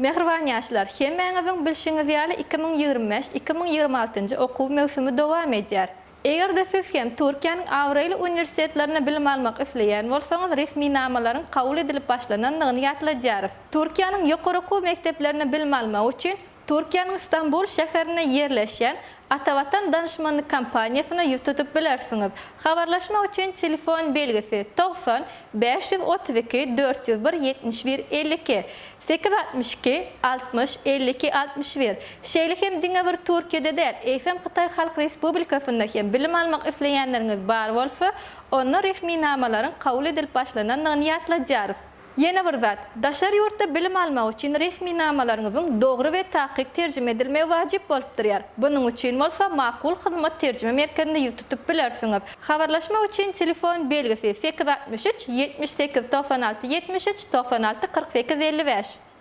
Mähriban ýaşlar, hemmäňiziň bilşiňiz ýaly 2025, 2026-njy okuw möwsümi dowam edýär. Eger-de siz hem Türkiýäniň abraýly uniwersitetlerinde bilim almak isleýän bolsaňyz resminamalaryň kabul edilip başlanandygyny ýatladýarys. Türkiýäniň ýokary okuw mekdeplerinde bilim almak üçin Türkiýäniň Stambul şäherinde ýerleşýän Atavatan danyşmanlyk kompaniýasyna ýüz tutup bilersiňiz. Habarlaşmak üçin telefon belgisi, 90 532 401 71 52, 862 60 52 61. Şeýle hem diňe bir Türkiýede däl, eýsem Hytaý Halk Respublikasynda hem bilim almak isleýänleriňiz bar bolsa, onda resminamalaryň kabul edilip başlanandygyny ýatladýarys. Ýene bir zat, daşary ýurtda bilim almak üçin resminamalaryňyzyň dogry we takyk terjime edilmegi wajyp bolup durýar. Bunuň üçin bolsa Makul Hyzmat terjime merkezine ýüz tutup bilersiňiz. Habarlaşmak üçin telefon belgisi, 863 78 96 73 96 48 55.